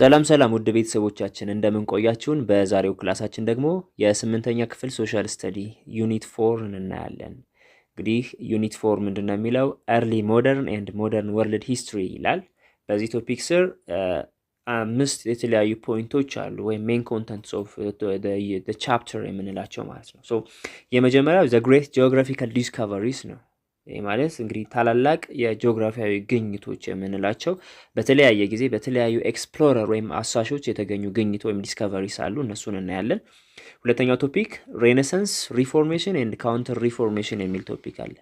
ሰላም ሰላም ውድ ቤተሰቦቻችን፣ እንደምን ቆያችሁን? በዛሬው ክላሳችን ደግሞ የስምንተኛ ክፍል social study unit 4 እናያለን። እንግዲህ unit 4 ምንድን ነው የሚለው? Early modern and modern world history ይላል። በዚህ topic ስር አምስት የተለያዩ point ኦች አሉ ወይም main contents of chapter የምንላቸው ማለት ነው። So የመጀመሪያው the great geographical discoveries ነው። ይህ ማለት እንግዲህ ታላላቅ የጂኦግራፊያዊ ግኝቶች የምንላቸው በተለያየ ጊዜ በተለያዩ explorer ወይም አሳሾች የተገኙ ግኝት ወይም discoveries አሉ። እነሱን እናያለን። ሁለተኛው topic Renaissance, Reformation and Counter Reformation የሚል topic አለ።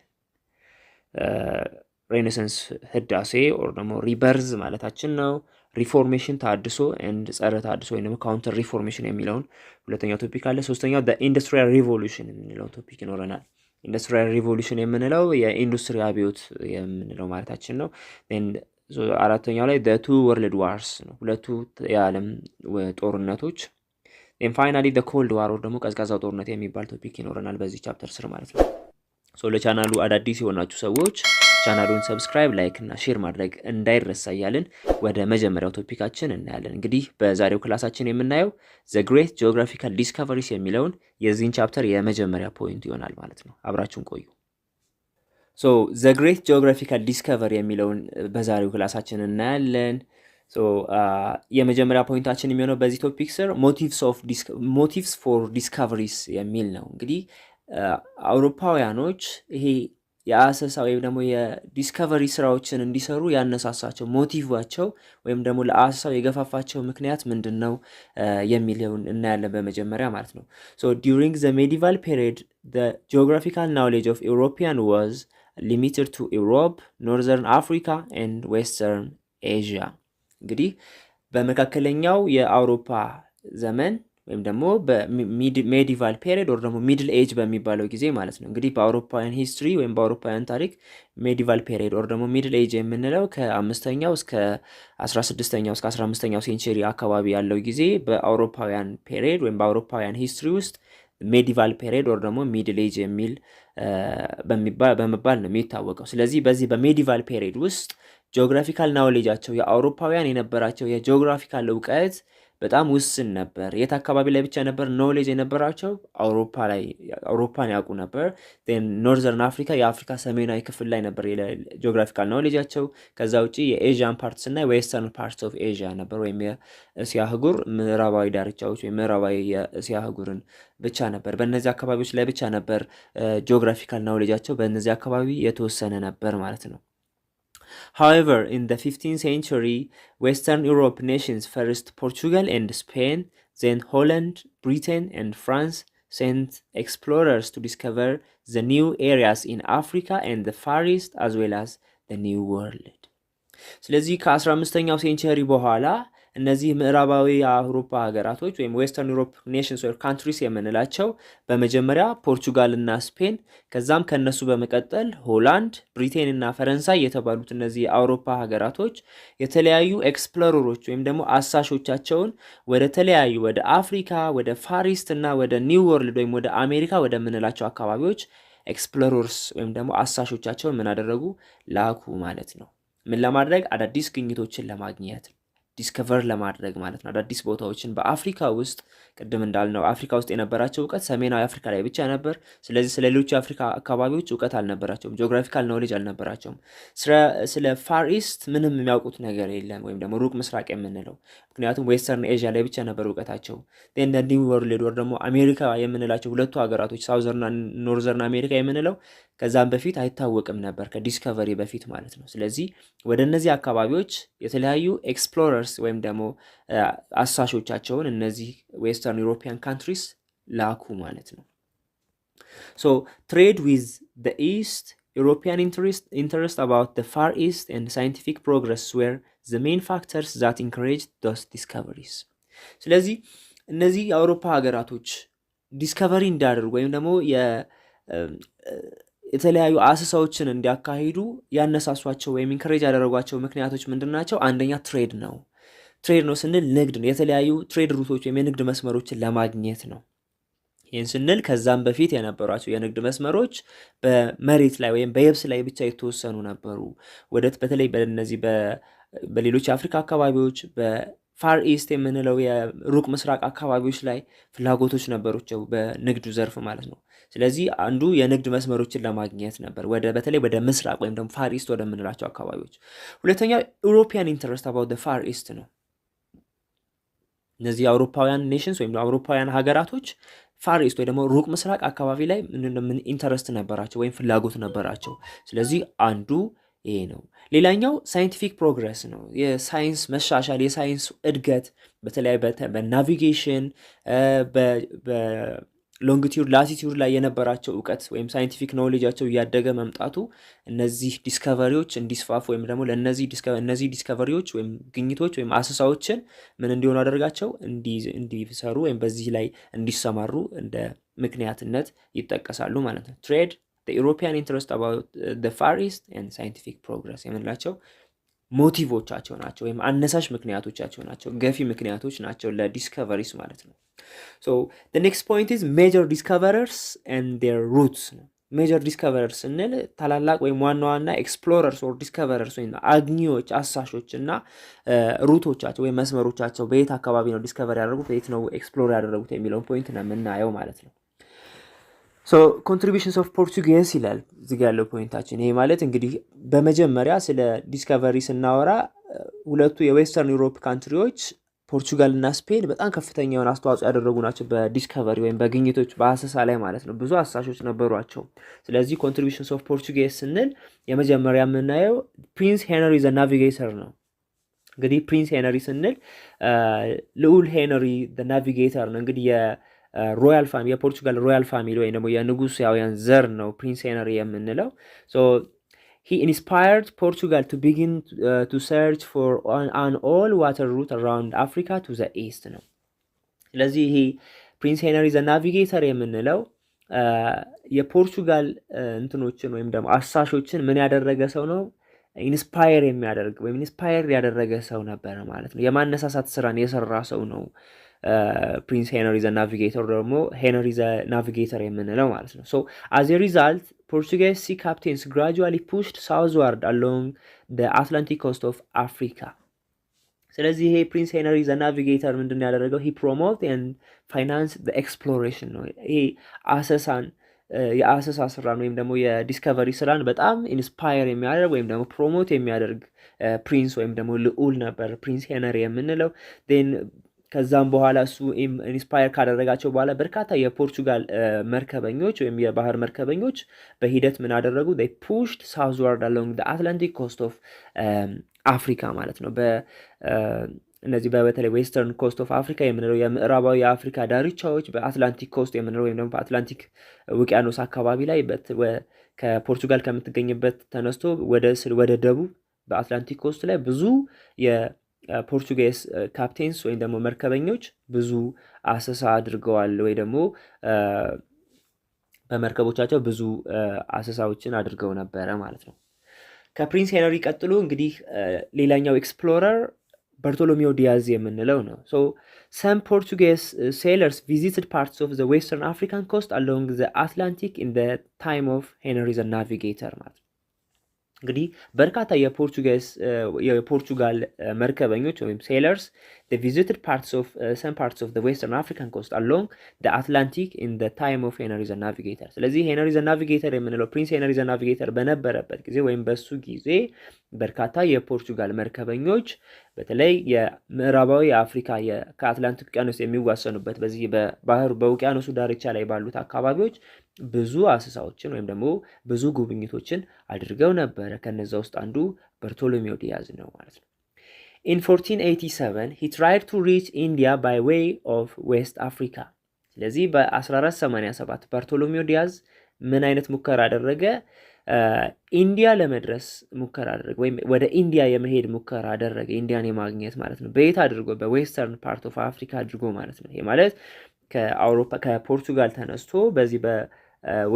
Renaissance ህዳሴ or ደግሞ rebirth ማለታችን ነው። Reformation ተሃድሶ and ጸረ ተሃድሶ ወይም ደግሞ counter reformation የሚለውን ሁለተኛው topic አለ። ሶስተኛው industrial revolution የምንለውን topic ይኖረናል። Industrial revolution የምንለው የኢንዱስትሪ አብዮት የምንለው ማለታችን ነው። አራተኛው ላይ two world wars ነው፣ ሁለቱ የዓለም ጦርነቶች። Finally Cold War ደግሞ ቀዝቃዛው ጦርነት የሚባል topic ይኖረናል በዚህ chapter ስር ማለት ነው። So ለቻናሉ አዳዲስ የሆናችሁ ሰዎች ቻናሉን subscribe፣ like እና share ማድረግ እንዳይረሳ እያልን ወደ መጀመሪያው topic ኣችን እናያለን። እንግዲህ በዛሬው ክላሳችን የምናየው the great geographical discoveries የሚለውን የዚህን chapter የመጀመሪያ point ይሆናል ማለት ነው። አብራችሁን ቆዩ። So the great geographical discovery የሚለውን በዛሬው ክላሳችን እናያለን። So የመጀመሪያ point ኣችን የሚሆነው በዚህ topic ስር motives for discoveries የሚል ነው። እንግዲህ አውሮፓውያኖች ይሄ የአሰሳ ወይም ደግሞ የ discovery ስራዎችን እንዲሰሩ ያነሳሳቸው motive ኣቸው ወይም ደግሞ ለአሰሳው የገፋፋቸው ምክንያት ምንድን ነው የሚለውን እናያለን በመጀመሪያ ማለት ነው። So during the medieval period, geographical knowledge of European was limited to Europe, Northern Africa and Western Asia። እንግዲህ በመካከለኛው የአውሮፓ ዘመን ወይም ደግሞ በ medieval period or ደግሞ middle age በሚባለው ጊዜ ማለት ነው። እንግዲህ በአውሮፓውያን history ወይም በአውሮፓውያን ታሪክ medieval period or ደግሞ middle age የምንለው ከአምስተኛው እስከ 16ኛው እስከ 15ኛው century አካባቢ ያለው ጊዜ በአውሮፓውያን period ወይም በአውሮፓውያን history ውስጥ medieval period or ደግሞ middle age የሚል በመባል ነው የሚታወቀው። ስለዚህ በዚህ በ medieval period ውስጥ geographical knowledge ኣቸው፣ የአውሮፓውያን የነበራቸው የ geographical እውቀት በጣም ውስን ነበር። የት አካባቢ ላይ ብቻ ነበር knowledge የነበራቸው? አውሮፓ ላይ፣ አውሮፓን ያውቁ ነበር። Northern Africa፣ የአፍሪካ ሰሜናዊ ክፍል ላይ ነበር geographical knowledge ኣቸው። ከዛ ውጭ የ Asian part ስናይ western part of Asia ነበር፣ ወይም የእስያ አህጉር ምዕራባዊ ዳርቻዎች ወይም ምዕራባዊ የእስያ አህጉርን ብቻ ነበር። በእነዚህ አካባቢዎች ላይ ብቻ ነበር geographical knowledge ኣቸው፣ በእነዚህ አካባቢ የተወሰነ ነበር ማለት ነው። However, in the 15th century, Western Europe nations, first Portugal and Spain, then Holland, Britain and France, sent explorers to discover the new areas in Africa and the Far East as well as the New World. ስለዚህ ከ15ኛው century በኋላ እነዚህ ምዕራባዊ የአውሮፓ ሀገራቶች ወይም Western Europe nations ወይ countries የምንላቸው በመጀመሪያ ፖርቹጋል እና ስፔን፣ ከዛም ከነሱ በመቀጠል ሆላንድ፣ ብሪቴን እና ፈረንሳይ የተባሉት እነዚህ የአውሮፓ ሀገራቶች የተለያዩ explorer ኦች ወይም ደግሞ አሳሾቻቸውን ወደ ተለያዩ ወደ አፍሪካ፣ ወደ Far East እና ወደ New World ወይም ወደ አሜሪካ ወደምንላቸው አካባቢዎች explorers ወይም ደግሞ አሳሾቻቸውን ምን አደረጉ? ላኩ ማለት ነው። ምን ለማድረግ? አዳዲስ ግኝቶችን ለማግኘት፣ discover ለማድረግ ማለት ነው። አዳዲስ ቦታዎችን በአፍሪካ ውስጥ፣ ቅድም እንዳልነው አፍሪካ ውስጥ የነበራቸው እውቀት ሰሜናዊ አፍሪካ ላይ ብቻ ነበር። ስለዚህ ስለ ሌሎች የአፍሪካ አካባቢዎች እውቀት አልነበራቸውም። Geographical knowledge አልነበራቸውም። ስለ Far East ምንም የሚያውቁት ነገር የለም፣ ወይም ደግሞ ሩቅ ምስራቅ የምንለው፣ ምክንያቱም Western Asia ላይ ብቻ ነበር እውቀታቸው። New World ወይ ደግሞ አሜሪካ የምንላቸው ሁለቱ ሀገራቶች Southern Northern America የምንለው ከዛም በፊት አይታወቅም ነበር፣ ከ discovery በፊት ማለት ነው። ስለዚህ ወደ እነዚህ አካባቢዎች የተለያዩ explorers ወይም ደግሞ አሳሾቻቸውን እነዚህ Western European countries ላኩ ማለት ነው። So trade with the East, European interest about the Far East and scientific progress were the main factors that encouraged those discoveries። ስለዚህ እነዚህ የአውሮፓ ሀገራቶች discovery እንዲያደርጉ ወይም ደግሞ የተለያዩ አሰሳዎችን እንዲያካሂዱ ያነሳሷቸው ወይም encourage ያደረጓቸው ምክንያቶች ምንድን ናቸው? አንደኛ trade ነው። Trade ነው ስንል ንግድ ነው። የተለያዩ trade route ኦች ወይም የንግድ መስመሮችን ለማግኘት ነው። ይህን ስንል ከዛም በፊት የነበሯቸው የንግድ መስመሮች በመሬት ላይ ወይም በየብስ ላይ ብቻ የተወሰኑ ነበሩ። ወደ በተለይ በእነዚህ በሌሎች የአፍሪካ አካባቢዎች በ Far East የምንለው የሩቅ ምስራቅ አካባቢዎች ላይ ፍላጎቶች ነበሯቸው በንግዱ ዘርፍ ማለት ነው። ስለዚህ አንዱ የንግድ መስመሮችን ለማግኘት ነበር ወደ በተለይ ወደ ምስራቅ ወይም ደግሞ Far East ወደምንላቸው አካባቢዎች። ሁለተኛው European interest about Far East ነው። እነዚህ የአውሮፓውያን nations ወይም አውሮፓውያን ሀገራቶች Far East ወይ ደግሞ ሩቅ ምስራቅ አካባቢ ላይ ምን interest ነበራቸው ወይም ፍላጎት ነበራቸው። ስለዚህ አንዱ ይሄ ነው። ሌላኛው scientific progress ነው። የሳይንስ መሻሻል፣ የሳይንስ እድገት በተለይ በ navigation፣ በ longitude latitude ላይ የነበራቸው እውቀት ወይም scientific knowledge ኣቸው እያደገ መምጣቱ እነዚህ discovery ዎች እንዲስፋፉ ወይም ደግሞ ለእነዚህ እነዚህ discovery ዎች ወይም ግኝቶች ወይም አሰሳዎችን ምን እንዲሆኑ አደረጋቸው፣ እንዲሰሩ ወይም በዚህ ላይ እንዲሰማሩ እንደ ምክንያትነት ይጠቀሳሉ ማለት ነው። Trade, European interest about Far East and scientific progress የምንላቸው motive ኦቻቸው ናቸው ወይም አነሳሽ ምክንያቶቻቸው ናቸው፣ ገፊ ምክንያቶች ናቸው ለ discoveries ማለት ነው። So next point is major discoverers and their routes ነው። Major discoverers ስንል ታላላቅ ወይም ዋና ዋና explorers or discoverers ወይም አግኚዎች፣ አሳሾች እና route ኦቻቸው ወይም መስመሮቻቸው በየት አካባቢ ነው discover ያደረጉት፣ በየት ነው explore ያደረጉት የሚለውን point ነው የምናየው ማለት ነው። So contributions of Portuguese ይላል እዚጋ ያለው point ኣችን። ይሄ ማለት እንግዲህ በመጀመሪያ ስለ discovery ስናወራ ሁለቱ የ Western Europe country ዎች ፖርቹጋል እና ስፔን በጣም ከፍተኛ የሆነ አስተዋጽኦ ያደረጉ ናቸው በ discovery ወይም በግኝቶች በአሰሳ ላይ ማለት ነው። ብዙ አሳሾች ነበሯቸው። ስለዚህ contributions of Portuguese ስንል የመጀመሪያ የምናየው Prince Henry the Navigator ነው። እንግዲህ Prince Henry ስንል ልዑል Henry the Navigator ነው። እንግዲህ የ royal family፣ የፖርቹጋል royal family ወይም ደግሞ የንጉሳውያን ዘር ነው Prince Henry የምንለው። He inspired Portugal to begin to search for an all water route around Africa to the east ነው። ስለዚህ ይሄ Prince Henry the Navigator የምንለው የፖርቹጋል እንትኖችን ወይም ደግሞ አሳሾችን ምን ያደረገ ሰው ነው? Inspire የሚያደርግ ወይም inspire ያደረገ ሰው ነበረ ማለት ነው። የማነሳሳት ስራን የሰራ ሰው ነው። Prince Henry the Navigator ደግሞ Henry the Navigator የምንለው ማለት ነው። So as a result, Portuguese sea captains gradually pushed southward along the Atlantic coast of Africa። ስለዚህ ይሄ Prince Henry the Navigator ምንድን ያደረገው? He promote and finance exploration ነው። ይሄ አሰሳን፣ የአሰሳ ስራን ወይም ደግሞ የ discovery ስራን በጣም inspire የሚያደርግ ወይም ደግሞ promote የሚያደርግ prince ወይም ደግሞ ልዑል ነበር Prince Henry የምንለው። ከዛም በኋላ እሱ inspire ካደረጋቸው በኋላ በርካታ የፖርቹጋል መርከበኞች ወይም የባህር መርከበኞች በሂደት ምን አደረጉ? Pushed southward along Atlantic coast of Africa ማለት ነው። እነዚህ በተለይ western coast of Africa የምንለው የምዕራባዊ የአፍሪካ ዳርቻዎች፣ በ Atlantic coast የምንለው ወይም ደግሞ በአትላንቲክ ውቅያኖስ አካባቢ ላይ ከፖርቹጋል ከምትገኝበት ተነስቶ ወደ ደቡብ በ Atlantic coast ላይ ብዙ የ Portuguese captains ወይም ደግሞ መርከበኞች ብዙ አሰሳ አድርገዋል ወይ ደግሞ በመርከቦቻቸው ብዙ አሰሳዎችን አድርገው ነበረ ማለት ነው። ከ Prince Henry ቀጥሎ እንግዲህ ሌላኛው explorer በርቶሎሜው ዲያዝ የምንለው ነው። So some Portuguese sailors visited parts of the western African coast along the Atlantic in the time of Henry the Navigator ማለት ነው። እንግዲህ በርካታ የፖርቹጋል መርከበኞች ወይም sailors visited parts of some parts of western African coast along Atlantic in time of Henry the Navigator። ስለዚህ Henry the Navigator የምንለው Prince Henry the Navigator በነበረበት ጊዜ ወይም በሱ ጊዜ በርካታ የፖርቹጋል መርከበኞች በተለይ የምዕራባዊ የአፍሪካ ከአትላንቲክ ውቅያኖስ የሚዋሰኑበት በዚህ በባህሩ በውቅያኖሱ ዳርቻ ላይ ባሉት አካባቢዎች ብዙ አሰሳዎችን ወይም ደግሞ ብዙ ጉብኝቶችን አድርገው ነበረ። ከነዛ ውስጥ አንዱ በርቶሎሜው ዲያዝ ነው ማለት ነው። In 1487 he tried to reach India by way of West Africa። ስለዚህ በ1487 ባርቶሎሜው ዲያዝ ምን አይነት ሙከራ አደረገ? India ለመድረስ ሙከራ አደረገ፣ ወይም ወደ India የመሄድ ሙከራ አደረገ፣ India ን የማግኘት ማለት ነው። በየት አድርጎ? በ western part of Africa አድርጎ ማለት ነው። ይሄ ማለት ከአውሮፓ ከፖርቱጋል ተነስቶ በዚህ በ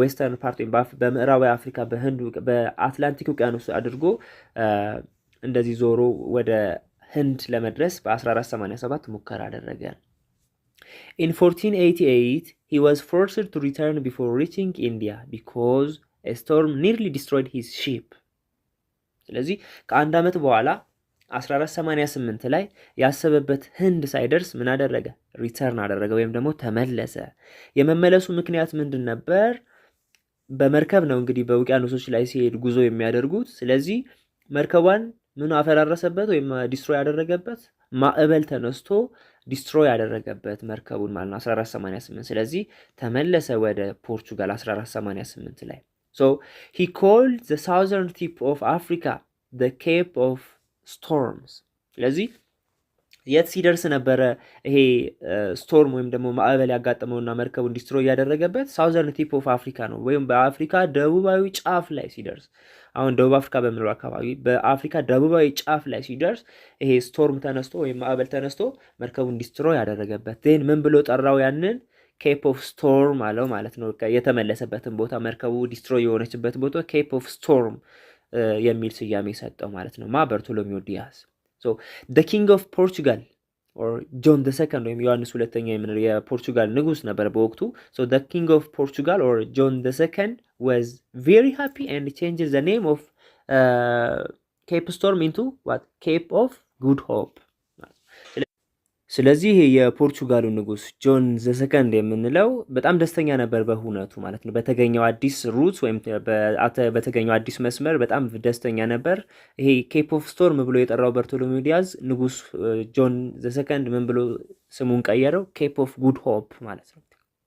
western part ወይም በምዕራባዊ አፍሪካ በህንድ በአትላንቲክ ውቅያኖስ አድርጎ እንደዚህ ዞሮ ወደ ህንድ ለመድረስ በ1487 ሙከራ አደረገ። In 1488 he was forced to return before reaching India because a storm nearly destroyed his ship። ስለዚህ ከአንድ ዓመት በኋላ 1488 ላይ ያሰበበት ህንድ ሳይደርስ ምን አደረገ? Return አደረገ ወይም ደግሞ ተመለሰ። የመመለሱ ምክንያት ምንድን ነበር? በመርከብ ነው እንግዲህ በውቅያኖሶች ላይ ሲሄድ ጉዞ የሚያደርጉት። ስለዚህ መርከቧን ምን አፈራረሰበት ወይም destroy ያደረገበት? ማዕበል ተነስቶ destroy ያደረገበት መርከቡን ማለት ነው 1488። ስለዚህ ተመለሰ ወደ ፖርቹጋል 1488 ላይ። So he called the southern tip of Africa the Cape of Storms። ስለዚህ የት ሲደርስ ነበረ ይሄ storm ወይም ደግሞ ማዕበል ያጋጠመውና መርከቡን destroy ያደረገበት? Southern tip of Africa ነው፣ ወይም በአፍሪካ ደቡባዊ ጫፍ ላይ ሲደርስ፣ አሁን ደቡብ አፍሪካ በምንለው አካባቢ በአፍሪካ ደቡባዊ ጫፍ ላይ ሲደርስ ይሄ storm ተነስቶ ወይም ማዕበል ተነስቶ መርከቡን destroy ያደረገበት። Then ምን ብሎ ጠራው? ያንን Cape of Storm አለው ማለት ነው። የተመለሰበትን ቦታ፣ መርከቡ destroy የሆነችበት ቦታ Cape of Storm የሚል ስያሜ ሰጠው ማለት ነው። ማ? በርቶሎሜው ዲያዝ። The king of Portugal or John the Second ወይም ዮሐንስ ሁለተኛ የምንለው የፖርቹጋል ንጉስ ነበር በወቅቱ። The king of Portugal or John the Second was very happy and changed the name of Cape Storm into what? Cape of Good Hope። ስለዚህ የፖርቹጋሉ ንጉስ John the Second የምንለው በጣም ደስተኛ ነበር በሁነቱ ማለት ነው። በተገኘው አዲስ route ወይም በተገኘው አዲስ መስመር በጣም ደስተኛ ነበር። ይሄ Cape of Storm ብሎ የጠራው በርቶሎሜው ዲያዝ ንጉስ John the Second ምን ብሎ ስሙን ቀየረው? Cape of Good Hope ማለት ነው።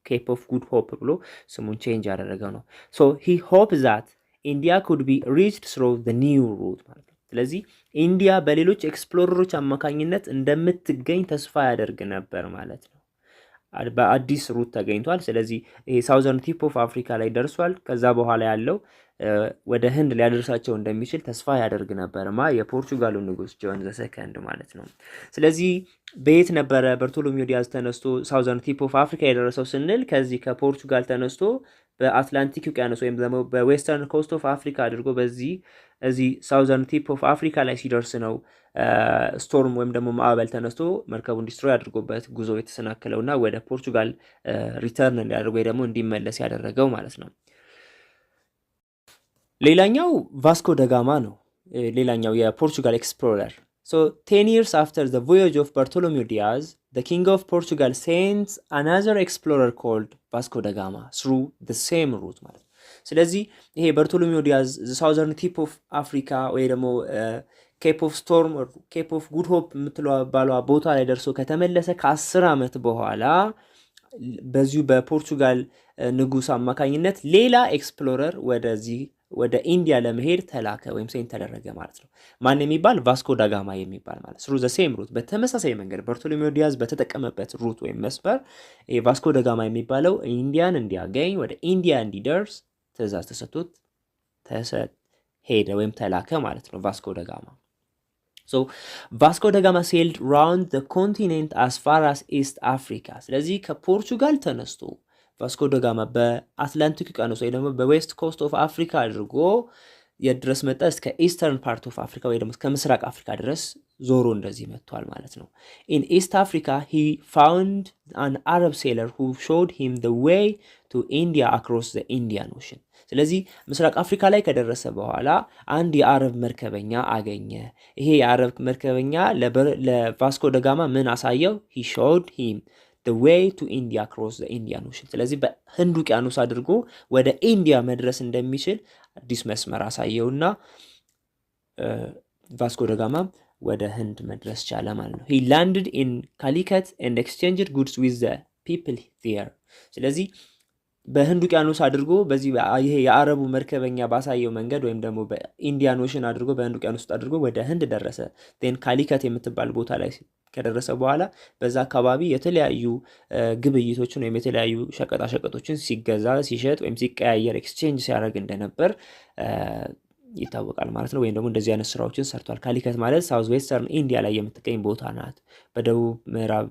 Cape of Good Hope ብሎ ስሙን change ያደረገው ነው። So he hoped that India could be reached through the new route ማለት ነው። ስለዚህ India በሌሎች explorer ኦች አማካኝነት እንደምትገኝ ተስፋ ያደርግ ነበር ማለት ነው። በአዲስ route ተገኝቷል። ስለዚህ ይሄ southern tip of Africa ላይ ደርሷል። ከዛ በኋላ ያለው ወደ ህንድ ሊያደርሳቸው እንደሚችል ተስፋ ያደርግ ነበር ማ? የፖርቹጋሉ ንጉስ John the Second ማለት ነው። ስለዚህ በየት ነበረ በርቶሎሜው ዲያዝ ተነስቶ southern tip of Africa የደረሰው ስንል ከዚህ ከፖርቹጋል ተነስቶ በአትላንቲክ ውቅያኖስ ወይም ደግሞ በ western coast of Africa አድርጎ በዚህ እዚህ southern tip of Africa ላይ ሲደርስ ነው storm ወይም ደግሞ ማዕበል ተነስቶ መርከቡን destroy አድርጎበት ጉዞ የተሰናከለው እና ወደ ፖርቹጋል return እንዲያደርግ ወይ ደግሞ እንዲመለስ ያደረገው ማለት ነው። ሌላኛው ቫስኮ ደጋማ ነው። ሌላኛው የፖርቹጋል explorer። So 10 years after the voyage of Bartolomeu Diaz, the king of Portugal sent another explorer called Vasco da Gama through the same route ማለት ነው። ስለዚህ ይሄ በርቶሎሜው ዲያዝ southern tip of Africa ወይ ደግሞ Cape of Storm፣ Cape of Good Hope የምትባለዋ ቦታ ላይ ደርሶ ከተመለሰ ከ10 ዓመት በኋላ በዚሁ በፖርቹጋል ንጉስ አማካኝነት ሌላ explorer ወደዚህ ወደ India ለመሄድ ተላከ ወይም sent ተደረገ ማለት ነው። ማን የሚባል? ቫስኮ ዳጋማ የሚባል ማለት through the same route፣ በተመሳሳይ መንገድ በርቶሎሜው ዲያዝ በተጠቀመበት route ወይም መስመር ቫስኮ ዳጋማ የሚባለው India ን እንዲያገኝ፣ ወደ India እንዲደርስ ትእዛዝ ተሰጥቶት ሄደ ወይም ተላከ ማለት ነው ቫስኮ ደጋማ። So Vasco da Gama sailed round the continent as far as East Africa። ስለዚህ ከፖርቹጋል ተነስቶ ቫስኮ ደጋማ በአትላንቲክ ውቅያኖስ ወይ ደግሞ በ west coast of Africa አድርጎ የት ድረስ መጣ? እስከ eastern part of Africa ወይ ደግሞ እስከ ምስራቅ አፍሪካ ድረስ ዞሮ እንደዚህ መጥቷል ማለት ነው። In East Africa he found an Arab sailor who showed him the way to India across the Indian Ocean። ስለዚህ ምስራቅ አፍሪካ ላይ ከደረሰ በኋላ አንድ የአረብ መርከበኛ አገኘ። ይሄ የአረብ መርከበኛ ለቫስኮ ደጋማ ምን አሳየው? He showed him the way to India across the Indian Ocean። ስለዚህ በህንድ ውቅያኖስ አድርጎ ወደ India መድረስ እንደሚችል አዲስ መስመር አሳየውና ቫስኮ ደጋማ ወደ ህንድ መድረስ ቻለ ማለት ነው። He landed in Calicut and exchanged goods with the people there። ስለዚህ በህንድ ውቅያኖስ አድርጎ በዚህ ይሄ የአረቡ መርከበኛ ባሳየው መንገድ ወይም ደግሞ በ Indian Ocean አድርጎ፣ በህንድ ውቅያኖስ ውስጥ አድርጎ ወደ ህንድ ደረሰ። Then ካሊከት የምትባል ቦታ ላይ ከደረሰ በኋላ በዛ አካባቢ የተለያዩ ግብይቶችን ወይም የተለያዩ ሸቀጣሸቀጦችን ሲገዛ፣ ሲሸጥ ወይም ሲቀያየር፣ exchange ሲያደርግ እንደነበር ይታወቃል ማለት ነው። ወይም ደግሞ እንደዚህ አይነት ስራዎችን ሰርቷል። ካሊከት ማለት south western India ላይ የምትገኝ ቦታ ናት። በደቡብ ምዕራብ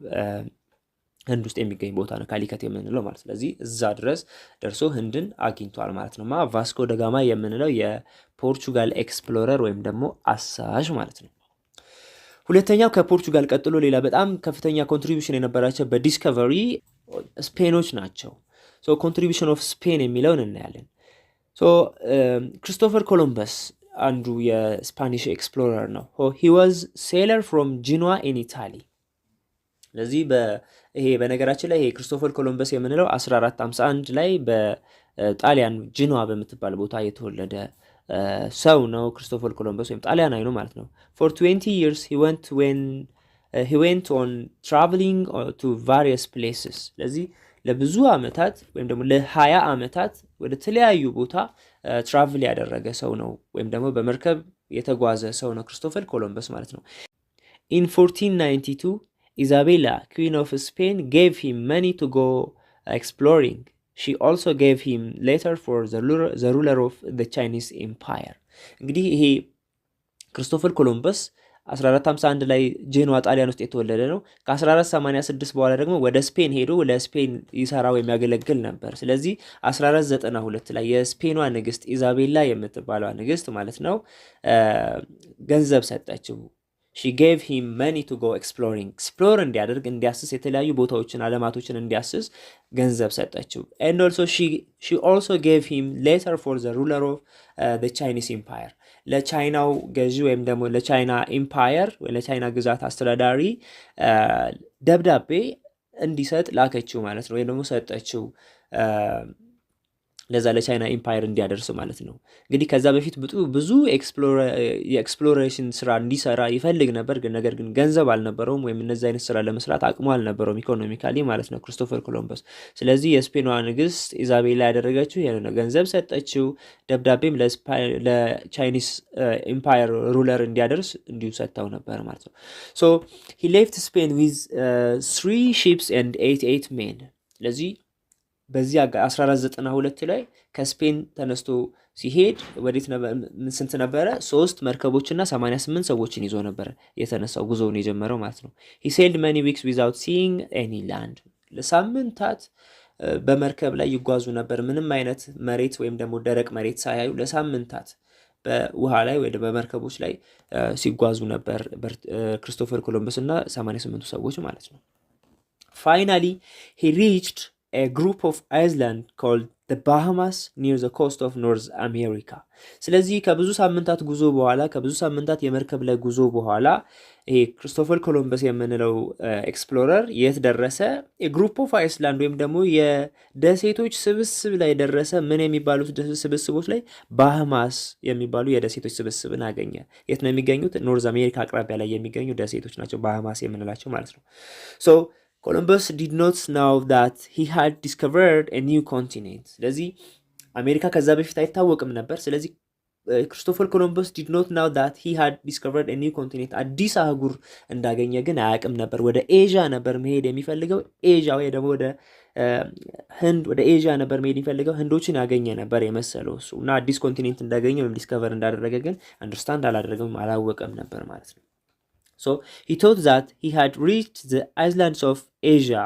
ህንድ ውስጥ የሚገኝ ቦታ ነው ካሊከት የምንለው ማለት። ስለዚህ እዛ ድረስ ደርሶ ህንድን አግኝቷል ማለት ነው። ማ? ቫስኮ ደጋማ የምንለው የፖርቹጋል explorer ወይም ደግሞ አሳሽ ማለት ነው። ሁለተኛው ከፖርቹጋል ቀጥሎ ሌላ በጣም ከፍተኛ contribution የነበራቸው በ discovery ስፔኖች ናቸው። Contribution of Spain የሚለውን እናያለን። ክርስቶፈር ኮሎምበስ አንዱ የ Spanish explorer ነው። He was sailor from Genoa in Italy። ስለዚህ ይሄ በነገራችን ላይ ይሄ ክርስቶፈር ኮሎምበስ የምንለው 1451 ላይ በጣሊያን ጂኖዋ በምትባል ቦታ የተወለደ ሰው ነው። ክርስቶፈር ኮሎምበስ ወይም ጣሊያናዊ ነው ማለት ነው። For 20 years he went on traveling to various places። ስለዚህ ለብዙ ዓመታት ወይም ደግሞ ለ20 ዓመታት ወደ ተለያዩ ቦታ travel ያደረገ ሰው ነው፣ ወይም ደግሞ በመርከብ የተጓዘ ሰው ነው ክርስቶፈር ኮሎምበስ ማለት ነው። In 1492, Isabella, Queen of Spain, gave him money to go exploring. She also gave him letter for the ruler of the Chinese Empire። እንግዲህ ይሄ ክርስቶፈር ኮሎምበስ 1451 ላይ ጄኖዋ ጣሊያን ውስጥ የተወለደ ነው። ከ1486 በኋላ ደግሞ ወደ ስፔን ሄዶ ለስፔን ይሰራ ወይም ያገለግል ነበር። ስለዚህ 1492 ላይ የስፔኗ ንግስት ኢዛቤላ የምትባለዋ ንግስት ማለት ነው ገንዘብ ሰጠችው። She gave him money to go exploring፣ explore እንዲያደርግ፣ እንዲያስስ፣ የተለያዩ ቦታዎችን አለማቶችን እንዲያስስ ገንዘብ ሰጠችው። And also she also gave him letter for the ruler of the Chinese Empire፣ ለቻይናው ገዢ ወይም ደግሞ ለቻይና empire ወይ ለቻይና ግዛት አስተዳዳሪ ደብዳቤ እንዲሰጥ ላከችው ማለት ነው፣ ወይም ደግሞ ሰጠችው ለዛ ለቻይና empire እንዲያደርስ ማለት ነው። እንግዲህ ከዛ በፊት ብዙ የ exploration ስራ እንዲሰራ ይፈልግ ነበር፣ ግን ነገር ግን ገንዘብ አልነበረውም፣ ወይም እነዚህ አይነት ስራ ለመስራት አቅሙ አልነበረውም economically ማለት ነው ክርስቶፈር ኮሎምበስ። ስለዚህ የስፔኗ ንግስት ኢዛቤላ ያደረገችው ይሄ ነው። ገንዘብ ሰጠችው፣ ደብዳቤም ለ Chinese Empire ruler እንዲያደርስ እንዲሁ ሰጥተው ነበር ማለት ነው። So he left Spain with three ships and 88 men። ስለዚህ በዚህ 1492 ላይ ከስፔን ተነስቶ ሲሄድ ወዴት ስንት ነበረ? ሶስት መርከቦችና 88 ሰዎችን ይዞ ነበረ የተነሳው፣ ጉዞውን የጀመረው ማለት ነው። He sailed many weeks without seeing any land። ለሳምንታት በመርከብ ላይ ይጓዙ ነበር፣ ምንም አይነት መሬት ወይም ደግሞ ደረቅ መሬት ሳያዩ ለሳምንታት በውሃ ላይ ወይ በመርከቦች ላይ ሲጓዙ ነበር ክርስቶፈር ኮሎምበስ እና 88ቱ ሰዎች ማለት ነው። Finally, he reached a group of island called the Bahamas near the coast of North America። ስለዚህ ከብዙ ሳምንታት ጉዞ በኋላ፣ ከብዙ ሳምንታት የመርከብ ላይ ጉዞ በኋላ ይሄ ክርስቶፈር ኮሎምበስ የምንለው explorer የት ደረሰ? የ group of island ወይም ደግሞ የደሴቶች ስብስብ ላይ ደረሰ። ምን የሚባሉት ስብስቦች ላይ? ባሃማስ የሚባሉ የደሴቶች ስብስብን አገኘ። የት ነው የሚገኙት? North America አቅራቢያ ላይ የሚገኙ ደሴቶች ናቸው፣ ባሃማስ የምንላቸው ማለት ነው። So Columbus did not know that he had discovered a new continent። ስለዚህ አሜሪካ ከዛ በፊት አይታወቅም ነበር። ስለዚህ ክርስቶፈር ኮሎምበስ did not know that he had discovered a new continent፣ አዲስ አህጉር እንዳገኘ ግን አያውቅም ነበር። ወደ ኤዥያ ነበር መሄድ የሚፈልገው። ኤዥያ ወይ ደግሞ ወደ ህንድ፣ ወደ ኤዥያ ነበር መሄድ የሚፈልገው። ህንዶችን ያገኘ ነበር የመሰለው እሱ እና አዲስ continent እንዳገኘ ወይም discover እንዳደረገ ግን understand አላደረገም፣ አላወቀም ነበር ማለት ነው። So he thought that he had reached the islands of Asia።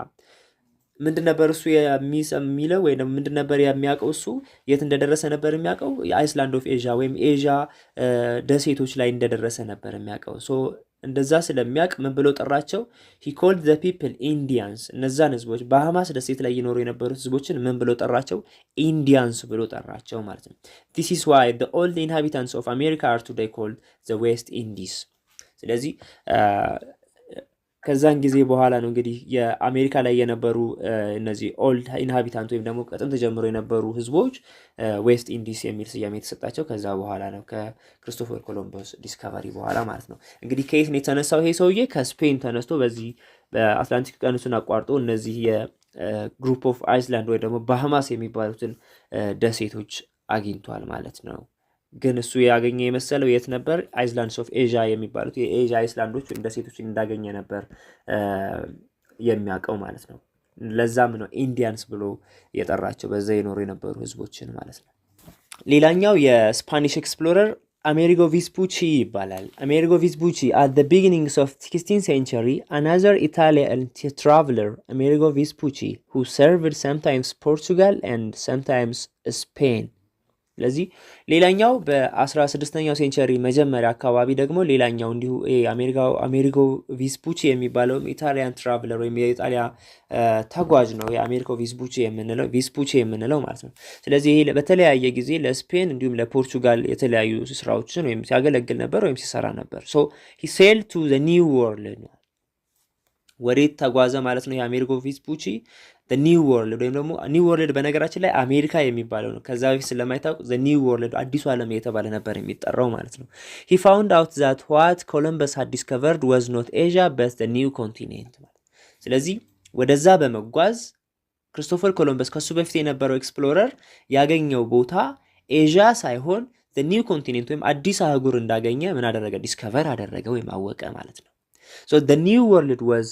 ምንድን ነበር እሱ የሚለው ወይ ደግሞ ምንድን ነበር የሚያውቀው? እሱ የት እንደደረሰ ነበር የሚያውቀው? የ island of Asia ወይም ኤዥያ ደሴቶች ላይ እንደደረሰ ነበር የሚያውቀው። So እንደዛ ስለሚያውቅ ምን ብሎ ጠራቸው? He called the people Indians። እነዛን ህዝቦች፣ ባሃማስ ደሴት ላይ ይኖሩ የነበሩት ህዝቦችን ምን ብሎ ጠራቸው? Indians ብሎ ጠራቸው ማለት ነው። This is why the old inhabitants of America are today called the West Indies። ስለዚህ ከዛን ጊዜ በኋላ ነው እንግዲህ የአሜሪካ ላይ የነበሩ እነዚህ old inhabitant ወይም ደግሞ ከጥንት ጀምሮ የነበሩ ህዝቦች West Indies የሚል ስያሜ የተሰጣቸው ከዛ በኋላ ነው፣ ከክሪስቶፈር ኮሎምበስ discovery በኋላ ማለት ነው። እንግዲህ ከየት ነው የተነሳው ይሄ ሰውዬ? ከስፔን ተነስቶ በዚህ በአትላንቲክ ውቅያኖስን አቋርጦ እነዚህ የ group of island ወይ ደግሞ ባሃማስ የሚባሉትን ደሴቶች አግኝቷል ማለት ነው። ግን እሱ ያገኘ የመሰለው የት ነበር? Islands of Asia የሚባሉት የኤዥያ island ኦች ወይም ደሴቶችን እንዳገኘ ነበር የሚያውቀው ማለት ነው። ለዛም ነው Indians ብሎ የጠራቸው በዛ የኖሩ የነበሩ ህዝቦችን ማለት ነው። ሌላኛው የ Spanish explorer አሜሪጎ ቪስፑቺ ይባላል። አሜሪጎ ቪስፑቺ። At the beginnings of 16th century, another Italian traveler, Amerigo Vespucci, who served sometimes Portugal and sometimes Spain። ስለዚህ ሌላኛው በ16ኛው century መጀመሪያ አካባቢ ደግሞ ሌላኛው እንዲሁ አሜሪጎ ቪስፑቺ የሚባለውም Italian traveler ወይም የኢጣሊያ ተጓዥ ነው። የአሜሪጎ ቪስፑቺ የምንለው ማለት ነው። ስለዚህ ይሄ በተለያየ ጊዜ ለስፔን እንዲሁም ለፖርቹጋል የተለያዩ ስራዎችን ወይም ሲያገለግል ነበር ወይም ሲሰራ ነበር። So he sailed to the New World። ወዴት ተጓዘ ማለት ነው? የአሜሪጎ ቪስፑቺ New World ወይም ደግሞ New World በነገራችን ላይ አሜሪካ የሚባለው ነው። ከዛ በፊት ስለማይታወቅ the New World፣ አዲሱ ዓለም እየተባለ ነበር የሚጠራው ማለት ነው። He found out that what Columbus had discovered was not Asia but the new continent ማለት። ስለዚህ ወደዛ በመጓዝ ክርስቶፈር ኮሎምበስ፣ ከሱ በፊት የነበረው explorer፣ ያገኘው ቦታ ኤዥያ ሳይሆን new continent ወይም አዲስ አህጉር እንዳገኘ ምን አደረገ? Discover አደረገ ወይም አወቀ ማለት ነው። So the New World was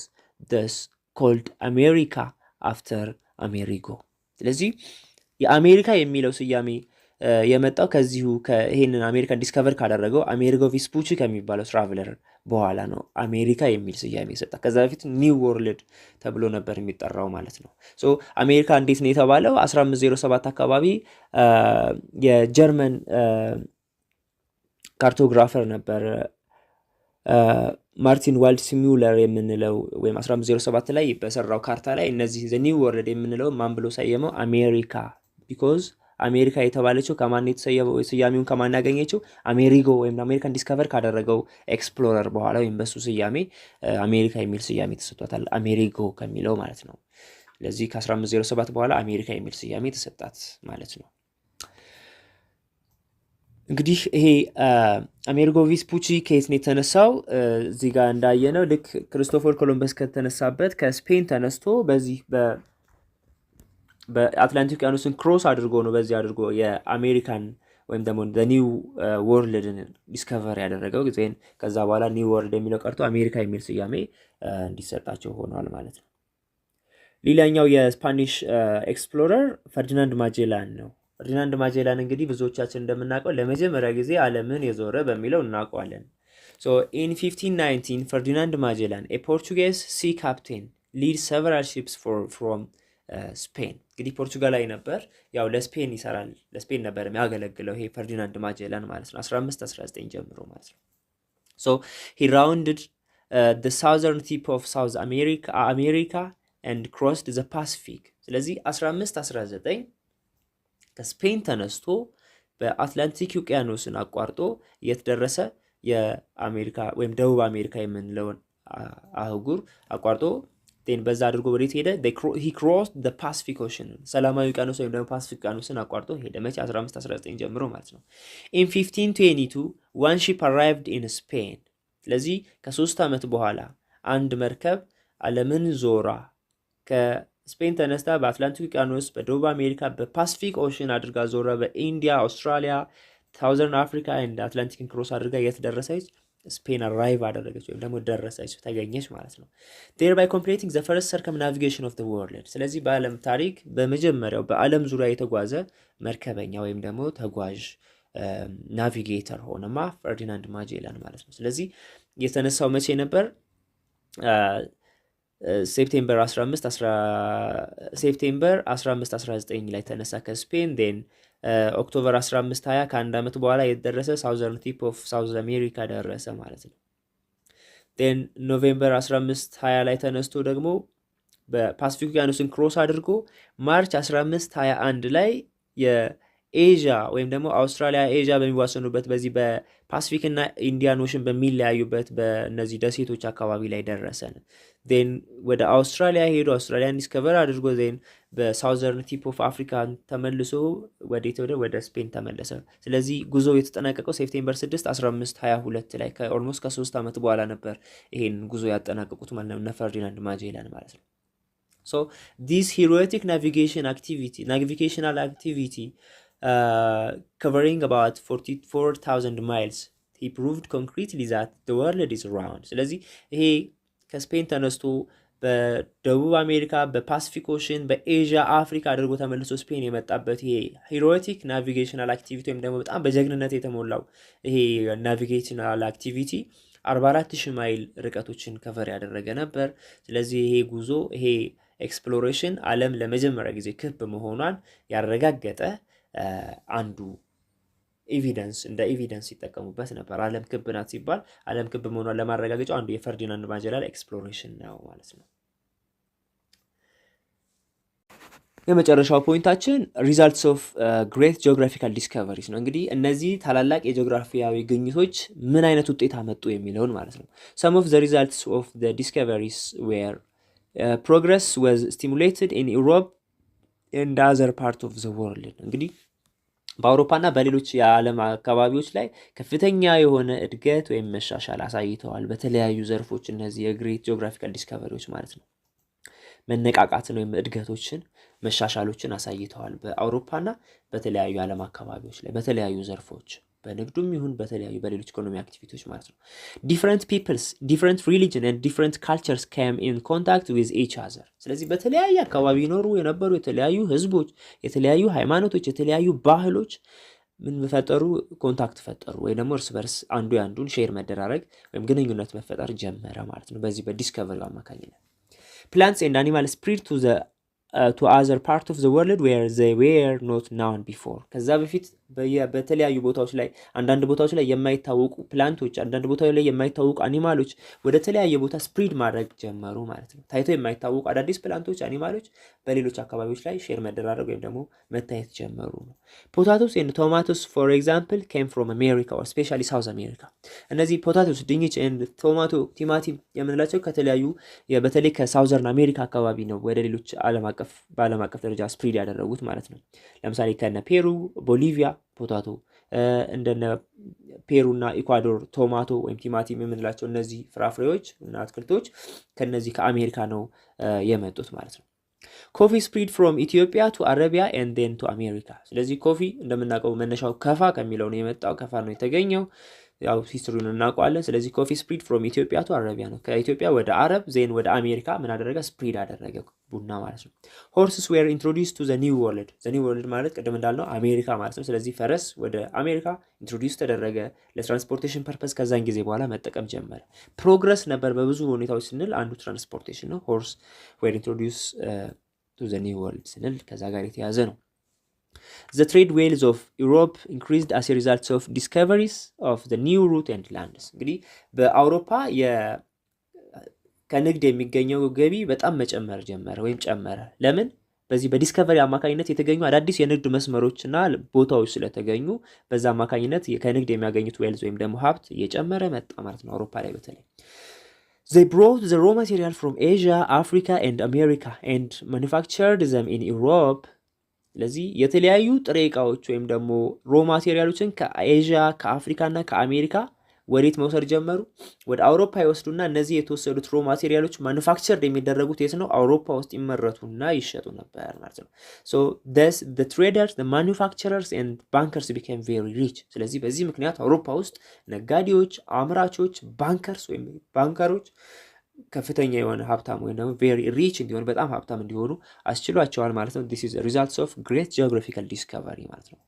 thus called America after Amerigo። ስለዚህ የአሜሪካ የሚለው ስያሜ የመጣው ከዚሁ ይሄንን አሜሪካን discover ካደረገው አሜሪጎ ቪስፑቺ ከሚባለው traveler በኋላ ነው አሜሪካ የሚል ስያሜ የሰጣ። ከዛ በፊት New World ተብሎ ነበር የሚጠራው ማለት ነው። So አሜሪካ እንዴት ነው የተባለው? 1507 አካባቢ የጀርመን cartographer ነበር ማርቲን ዋልድስሚውለር የምንለው ወይም 1507 ላይ በሰራው ካርታ ላይ እነዚህ the New World የምንለው ማን ብሎ ሰየመው? አሜሪካ። Because አሜሪካ የተባለችው ከማን ስያሜውን ከማን ያገኘችው? አሜሪጎ ወይም አሜሪካን discover ካደረገው explorer በኋላ ወይም በሱ ስያሜ አሜሪካ የሚል ስያሜ ተሰጥቷታል። አሜሪጎ ከሚለው ማለት ነው። ስለዚህ ከ1507 በኋላ አሜሪካ የሚል ስያሜ ተሰጣት ማለት ነው። እንግዲህ ይሄ አሜሪጎ ቪስፑቺ ከየት ነው የተነሳው? እዚህ ጋር እንዳየነው ልክ ክርስቶፈር ኮሎምበስ ከተነሳበት ከስፔን ተነስቶ በዚህ በአትላንቲክ ውቅያኖስን cross አድርጎ ነው፣ በዚህ አድርጎ የአሜሪካን ወይም ደግሞ New World ን discover ያደረገው። Then ከዛ በኋላ New World የሚለው ቀርቶ አሜሪካ የሚል ስያሜ እንዲሰጣቸው ሆኗል ማለት ነው። ሌላኛው የ Spanish explorer ፈርዲናንድ ማጄላን ነው። ፈርዲናንድ ማጄላን እንግዲህ ብዙዎቻችን እንደምናውቀው ለመጀመሪያ ጊዜ ዓለምን የዞረ በሚለው እናውቀዋለን። So in 1519 ፈርዲናንድ ማጄላን, a Portuguese sea captain, lead several ships from Spain። እንግዲህ ፖርቹጋላዊ ነበር። ያው ለስፔን ይሰራል፣ ለስፔን ነበር የሚያገለግለው ይሄ ፈርዲናንድ ማጄላን ማለት ነው፣ 1519 ጀምሮ ማለት ነው። So he rounded the southern tip of South America and crossed the Pacific። ስለዚህ 1519 ከስፔን ተነስቶ በአትላንቲክ ውቅያኖስን አቋርጦ የት ደረሰ? የአሜሪካ ወይም ደቡብ አሜሪካ የምንለውን አህጉር አቋርጦ then በዛ አድርጎ ወዴት ሄደ? He crossed the Pacific Ocean፣ ሰላማዊ ውቅያኖስ ወይም ደግሞ ፓሲፊክ ውቅያኖስን አቋርጦ ሄደ። መቼ? 1519 ጀምሮ ማለት ነው። In 1522 one ship arrived in Spain። ስለዚህ ከ3 ዓመት በኋላ አንድ መርከብ ዓለምን ዞራ፣ ከስፔን ተነስታ በአትላንቲክ ውቅያኖስ፣ በደቡብ አሜሪካ፣ በ Pacific Ocean አድርጋ ዞራ በኢንዲያ፣ አውስትራሊያ፣ Southern Africa and አትላንቲክን cross አድርጋ የት ደረሰች? ስፔን arrive አደረገች ወይም ደግሞ ደረሰች፣ ተገኘች ማለት ነው። Thereby completing the first circumnavigation of the world። ስለዚህ በዓለም ታሪክ በመጀመሪያው በዓለም ዙሪያ የተጓዘ መርከበኛ ወይም ደግሞ ተጓዥ navigator ሆነማ ፈርዲናንድ ማጄላን ማለት ነው። ስለዚህ የተነሳው መቼ ነበር? September 15 19 ላይ ተነሳ ከስፔን። Then October 15 20 ከአንድ ዓመት በኋላ የደረሰ southern tip of South America ደረሰ ማለት ነው። Then November 15 20 ላይ ተነስቶ ደግሞ በፓሲፊክ ውቅያኖስን cross አድርጎ March 15 21 ላይ የኤዥያ ወይም ደግሞ አውስትራሊያ ኤዥያ በሚዋሰኑበት በዚህ በፓሲፊክ እና Indian Ocean በሚለያዩበት በእነዚህ ደሴቶች አካባቢ ላይ ደረሰ። Then ወደ አውስትራሊያ ሄዶ አውስትራሊያን discover አድርጎ then በ southern tip of Africa ተመልሶ ወዴት ወደ ስፔን ተመለሰ። ስለዚህ ጉዞ የተጠናቀቀው September 6 15 22 ላይ ከ almost ከ3 ዓመት በኋላ ነበር ይሄን ጉዞ ያጠናቀቁት ማለት ነው እነ ፈርዲናንድ ማጄላን ማለት ነው። So this heroic navigational activity covering about 44,000 miles, he proved concretely that the world is round። ስለዚህ ይሄ ከስፔን ተነስቶ በደቡብ አሜሪካ፣ በ Pacific Ocean፣ በኤዥያ፣ አፍሪካ አድርጎ ተመልሶ ስፔን የመጣበት ይሄ heroic navigational activity ወይም ደግሞ በጣም በጀግንነት የተሞላው ይሄ navigational activity 44,000 ማይል ርቀቶችን cover ያደረገ ነበር። ስለዚህ ይሄ ጉዞ፣ ይሄ exploration ዓለም ለመጀመሪያ ጊዜ ክብ መሆኗን ያረጋገጠ አንዱ evidence እንደ evidence ይጠቀሙበት ነበር። ዓለም ክብ ናት ሲባል ዓለም ክብ መሆኗን ለማረጋገጫው አንዱ የፈርዲናንድ ማጀላን exploration ነው ማለት ነው። የመጨረሻው point ኣችን results of great geographical discoveries ነው። እንግዲህ እነዚህ ታላላቅ የጂኦግራፊያዊ ግኝቶች ምን አይነት ውጤት አመጡ የሚለውን ማለት ነው። Some of the results of the discoveries were progress was stimulated in Europe and other part of the world። እንግዲህ በአውሮፓና በሌሎች የዓለም አካባቢዎች ላይ ከፍተኛ የሆነ እድገት ወይም መሻሻል አሳይተዋል በተለያዩ ዘርፎች እነዚህ የ great geographical discovery ዎች ማለት ነው። መነቃቃትን ወይም እድገቶችን፣ መሻሻሎችን አሳይተዋል በአውሮፓና በተለያዩ የዓለም አካባቢዎች ላይ፣ በተለያዩ ዘርፎች፣ በንግዱም ይሁን በተለያዩ በሌሎች ኢኮኖሚ activity ዎች ማለት ነው። Different peoples, different religion and different cultures came in contact with each other። ስለዚህ በተለያየ አካባቢ ይኖሩ የነበሩ የተለያዩ ህዝቦች፣ የተለያዩ ሃይማኖቶች፣ የተለያዩ ባህሎች ምን ፈጠሩ? Contact ፈጠሩ ወይ ደግሞ እርስ በርስ አንዱ የአንዱን share መደራረግ ወይም ግንኙነት መፈጠር ጀመረ ማለት ነው በዚህ በ discovery ው አማካኝነት። Plants and animal spread to other part of the world where they were not known before። ከዛ በፊት በተለያዩ ቦታዎች ላይ፣ አንዳንድ ቦታዎች ላይ የማይታወቁ plant ኦች፣ አንዳንድ ቦታዎች ላይ የማይታወቁ animal ኦች ወደ ተለያየ ቦታ spread ማድረግ ጀመሩ ማለት ነው። ታይቶ የማይታወቁ አዳዲስ plant ኦች፣ animal ኦች በሌሎች አካባቢዎች ላይ share መደራረግ ወይም ደግሞ መታየት ጀመሩ ነው። Potatoes and tomatoes, for example, came from America or specially South America። እነዚህ potatoes ድንች and tomato ቲማቲም የምንላቸው ከተለያዩ በተለይ ከ Southern America አካባቢ ነው ወደ ሌሎች ዓለም አቀፍ በዓለም አቀፍ ደረጃ spread ያደረጉት ማለት ነው። ለምሳሌ ከነ ፔሩ፣ ቦሊቪያ potato፣ እንደነ ፔሩ እና ኢኳዶር tomato ወይም ቲማቲም የምንላቸው እነዚህ ፍራፍሬዎች እና አትክልቶች ከነዚህ ከአሜሪካ ነው የመጡት ማለት ነው። Coffee spread from Ethiopia to Arabia and then to America። ስለዚህ coffee እንደምናውቀው መነሻው ከፋ ከሚለው ነው የመጣው፣ ከፋ ነው የተገኘው። ያው history ውን እናውቀዋለን። ስለዚህ coffee spread from Ethiopia to Arabia ነው። ከኢትዮጵያ ወደ አረብ then ወደ አሜሪካ ምን አደረገ? Spread አደረገ ቡና ማለት ነው። Horses were introduced to the New World። The New World ማለት ቅድም እንዳልነው አሜሪካ ማለት ነው። ስለዚህ ፈረስ ወደ አሜሪካ introduce ተደረገ ለ transportation purpose። ከዛን ጊዜ በኋላ መጠቀም ጀመረ። Progress ነበር በብዙ ሁኔታዎች ስንል አንዱ transportation ነው። Horse were introduced to the New World ስንል ከዛ ጋር የተያዘ ነው። The trade wealth of Europe increased as a result of discoveries of the new route and lands። እንግዲህ በአውሮፓ ከንግድ የሚገኘው ገቢ በጣም መጨመር ጀመረ ወይም ጨመረ። ለምን? በዚህ በ discovery አማካኝነት የተገኙ አዳዲስ የንግድ መስመሮች እና ቦታዎች ስለተገኙ በዛ አማካኝነት ከንግድ የሚያገኙት wealth ወይም ደግሞ ሀብት እየጨመረ መጣ ማለት ነው አውሮፓ ላይ በተለይ። They brought the raw material from Asia, Africa and America and manufactured them in Europe። ስለዚህ የተለያዩ ጥሬ እቃዎች ወይም ደግሞ raw material ኦችን ከኤዥያ፣ ከአፍሪካ እና ከአሜሪካ ወዴት መውሰድ ጀመሩ? ወደ አውሮፓ ይወስዱና እነዚህ የተወሰዱት raw material ኦች manufactured የሚደረጉት የት ነው? አውሮፓ ውስጥ ይመረቱና ይሸጡ ነበር ማለት ነው። So thus the traders, the manufacturers and bankers became very rich። ስለዚህ በዚህ ምክንያት አውሮፓ ውስጥ ነጋዴዎች፣ አምራቾች፣ bankers ወይም banker ኦች ከፍተኛ የሆነ ሀብታም ወይም ደግሞ very rich እንዲሆኑ፣ በጣም ሀብታም እንዲሆኑ አስችሏቸዋል ማለት ነው። This is results of great geographical discovery ማለት ነው።